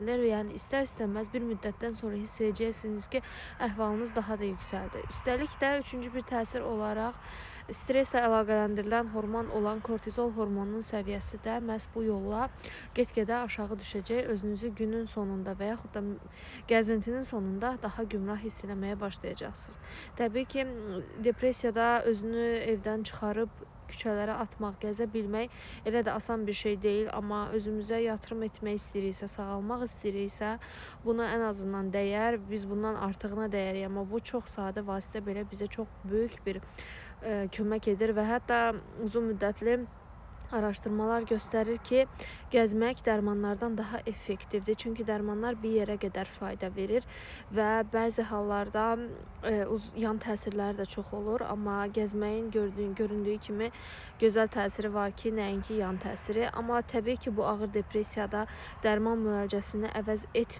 Yəni istər-istəməz bir müddətdən sonra hiss edəcəksiniz ki, əhvalınız daha da yüksəldi. Üstəlik də üçüncü bir təsir olaraq stresslə əlaqələndirilən hormon olan kortizol hormonunun səviyyəsi də məhz bu yolla get-gedə aşağı düşəcək. Özünüzü günün sonunda və yaxud da gəzintinin sonunda daha gümrah hiss eləməyə başlayacaqsınız. Təbii ki, depressiyada özünü evdən çıxarıb küçələrə atmaq, gəzə bilmək elə də asan bir şey deyil, amma özümüzə yatırım etmək istəyiriksə, sağalmaq istəyiriksə, buna ən azından dəyər. Biz bundan artığına dəyərik, amma bu çox sadə vasitə belə bizə çox böyük bir kömək edir və hətta uzun müddətli araşdırmalar göstərir ki, gəzmək dərmanlardan daha effektivdir. Çünki dərmanlar bir yerə qədər fayda verir və bəzi hallarda yan təsirləri də çox olur, amma gəzməyin göründüyü kimi gözəl təsiri var ki, nəinki yan təsiri. Amma təbii ki, bu ağır depressiyada dərman müalicəsini əvəz etmir.